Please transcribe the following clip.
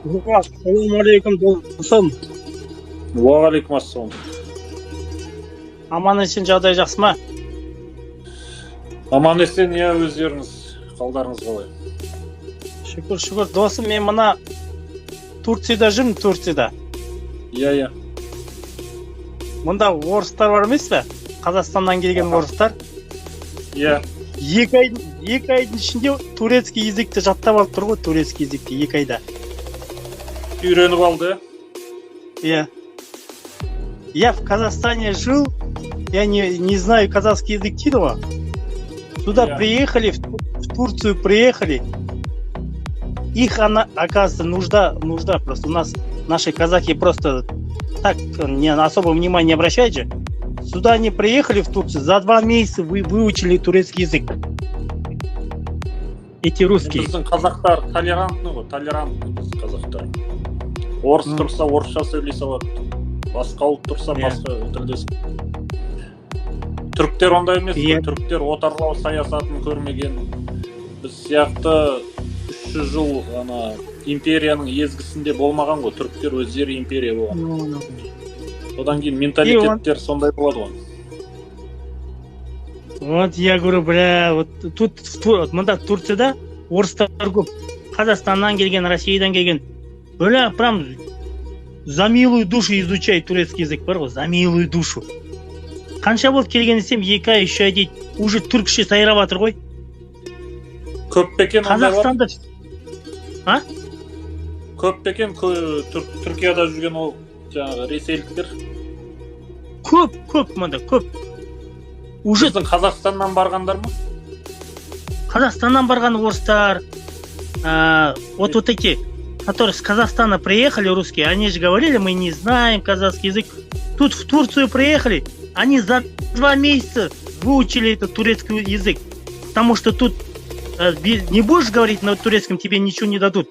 Ассалаумағалейкум, досым. Уағалейкум ассалам. Аман есен, жағдай жақсы ма? Аман есен, иә. Өздеріңіз қалдарыңыз қалай? Шүкір, шүкір, досым. Мен мына Турцияда жүрмін, Турцияда. иә иә Мұнда орыстар бар емес пе, Қазақстаннан келген орыстар. 2 айдың ішінде турецкий язык ті жаттап алып тұр ғой, турецкий язык ті 2 айда. Үйреніп алды. Иә. «Я в Казахстане жил, я не знаю казахский язык», — дейді ғой. Сюда приехали, в Турцию приехали, их она, оказывается, нужда, нужда просто. У нас наши казахи просто так не особо внимания не обращают же. Сюда они приехали, в Турцию, за 2 месяца вы выучили турецкий язык. Эти русские. Біздің қазақтар толерантный ғой, толерантный біздің қазақтар. Орыс тұрса, орысша сөйлей салады, басқа ұлт тұрса, басқа тілде. Түріктер ондай емес қой. Түріктер отарлау саясатын көрмеген, біз сияқты 300 жыл ана империяның езгісінде болмаған ғой. Түріктер өздері империя болған, одан кейін менталитеттер сондай болады ғой. Вот я говорю, бля, вот тут, мында Турцияда орыстар көп. Қазақстаннан келген, Россиядан келген. Бля, прям за милую душу изучает турецкий язык бар ғой, за милую душу. Қанша болды келген десем, 2 ай, 3 ай дейді. Уже түркше сайрап жатыр ғой. Көп пе екен ондайлар? Қазақстанда. Көп пе екен Түркияда жүрген ол жаңағы ресейліктер? Көп, көп, мында көп. Уже Біздің Қазақстаннан барғандар ма? Қазақстаннан барған орыстар, вот эти, которые с Казахстана приехали, русские, они же говорили: «Мы не знаем казахский язык». Тут в Турцию приехали, они за 2 месяца выучили этот турецкий язык. Потому что тут не будешь говорить на турецком, тебе ничего не дадут.